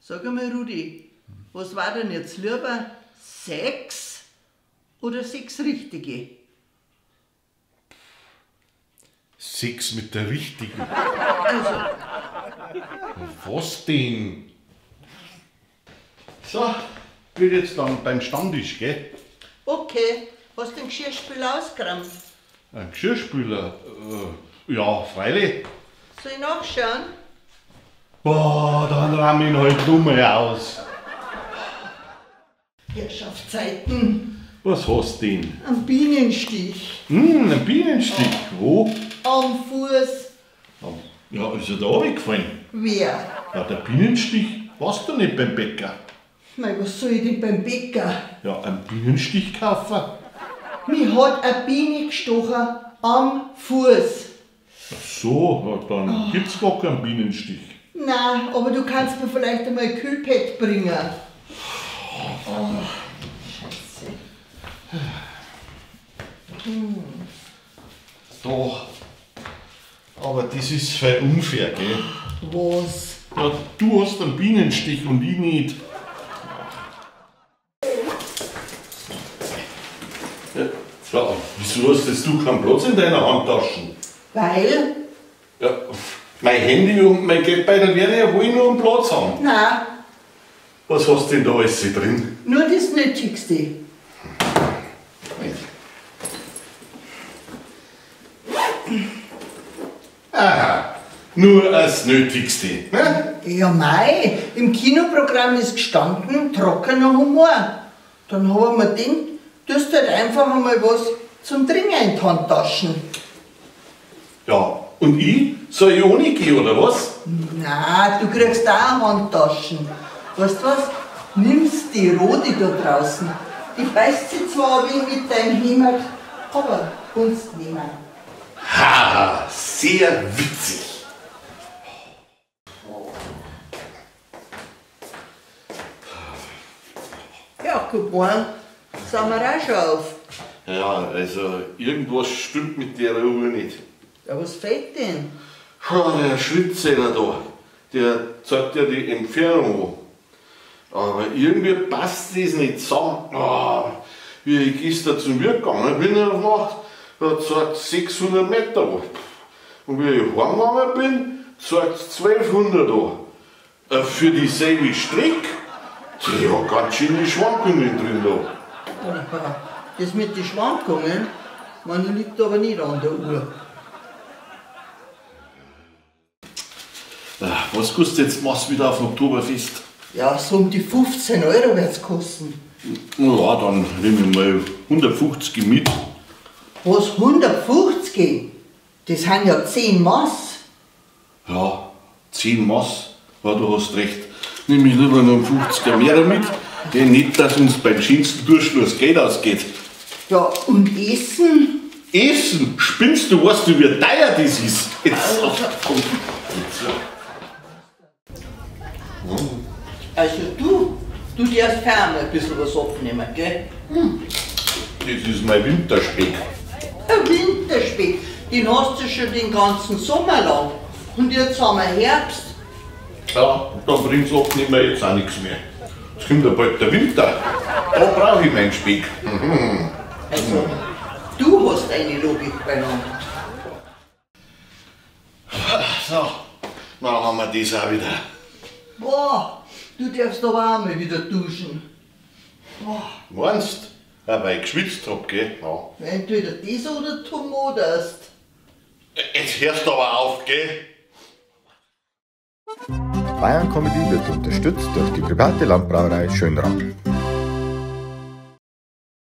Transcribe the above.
Sag einmal, Rudi, was war denn jetzt lieber? 6 oder 6 richtige? 6 mit der richtigen. Also. Was denn? So, wird jetzt dann beim Stammtisch, gell? Okay, hast du den Geschirrspüler ausgeräumt? Ein Geschirrspüler? Ja, freilich. Soll ich nachschauen? Boah, dann rahm ich ihn halt nur mal aus. Herrschaftszeiten. Was hast du denn? Ein Bienenstich. Ein Bienenstich? Wo? Am Fuß. Ja, ist er da runtergefallen? Wer? Ja, der Bienenstich warst du nicht beim Bäcker. Mei, was soll ich denn beim Bäcker? Ja, einen Bienenstich kaufen. Mich hat eine Biene gestochen am Fuß. Ach so, ja, dann gibt's gar keinen Bienenstich. Nein, aber du kannst mir vielleicht einmal ein Kühlpad bringen. Oh, Scheiße. Doch, aber das ist voll unfair, gell? Was? Ja, du hast einen Bienenstich und ich nicht. Ja, wieso hast jetzt du keinen Platz in deiner Handtasche? Weil? Ja, mein Handy und mein Geldbeutel werden ja wohl nur einen Platz haben. Nein. Was hast du denn da alles drin? Nur das Nötigste. Aha, nur das Nötigste. Ne? Ja mei, im Kinoprogramm ist gestanden, trockener Humor. Dann haben wir den, du hast halt einfach einmal was zum Trinken in die Handtaschen. Ja, und ich? Soll ich ohne gehen, oder was? Nein, du kriegst auch Handtaschen. Weißt du was? Nimmst die Rodi da draußen. Die beißt sie zwar ein wenig mit deinem Hemd, aber uns nehmen. Haha, sehr witzig. Ja, guten Morgen. Sind wir auch schon auf? Ja, also irgendwas stimmt mit der Uhr nicht. Ja, was fehlt denn? Ja, der Schrittzähler da, der zeigt ja die Entfernung an. Aber irgendwie passt das nicht zusammen. Oh, wie ich gestern zum Wirt gegangen bin in der Nacht, da zeigt 600 Meter an. Und wie ich heimgegangen bin, zeigt es 1200 an. Für dieselbe Strecke, die hat ganz schöne Schwankungen drin da. Das mit den Schwankungen, man liegt aber nicht an der Uhr. Was kostet jetzt Mass wieder auf Oktoberfest? Ja, so um die 15 Euro wird's kosten. Ja, dann nehme ich mal 150 mit. Was, 150? Das sind ja 10 Mass. Ja, 10 Mass. Ja, du hast recht. Nehme ich lieber noch einen 50er mehr mit. Denn nicht, dass uns beim schönsten Durchschluss Geld ausgeht. Ja, und Essen? Essen? Spinnst du, weißt du, wie teuer das ist? Jetzt, komm. Jetzt. Also du darfst auch mal ein bisschen was abnehmen, gell? Hm. Das ist mein Winterspeck. Ein Winterspeck? Den hast du schon den ganzen Sommer lang. Und jetzt haben wir Herbst. Ja, da bringt's abnehmen jetzt auch nichts mehr. Es kommt ja bald der Winter. Da brauche ich meinen Speck. Mhm. Also, du hast eine Logik beieinander. So, dann haben wir das auch wieder. Boah, du darfst aber auch mal wieder duschen. Boah. Meinst du? Ja, weil ich geschwitzt hab, gell? Ja. Entweder das oder du moderst. Jetzt hörst du aber auf, gell? Bayern Comedy wird unterstützt durch die private Landbrauerei Schönram.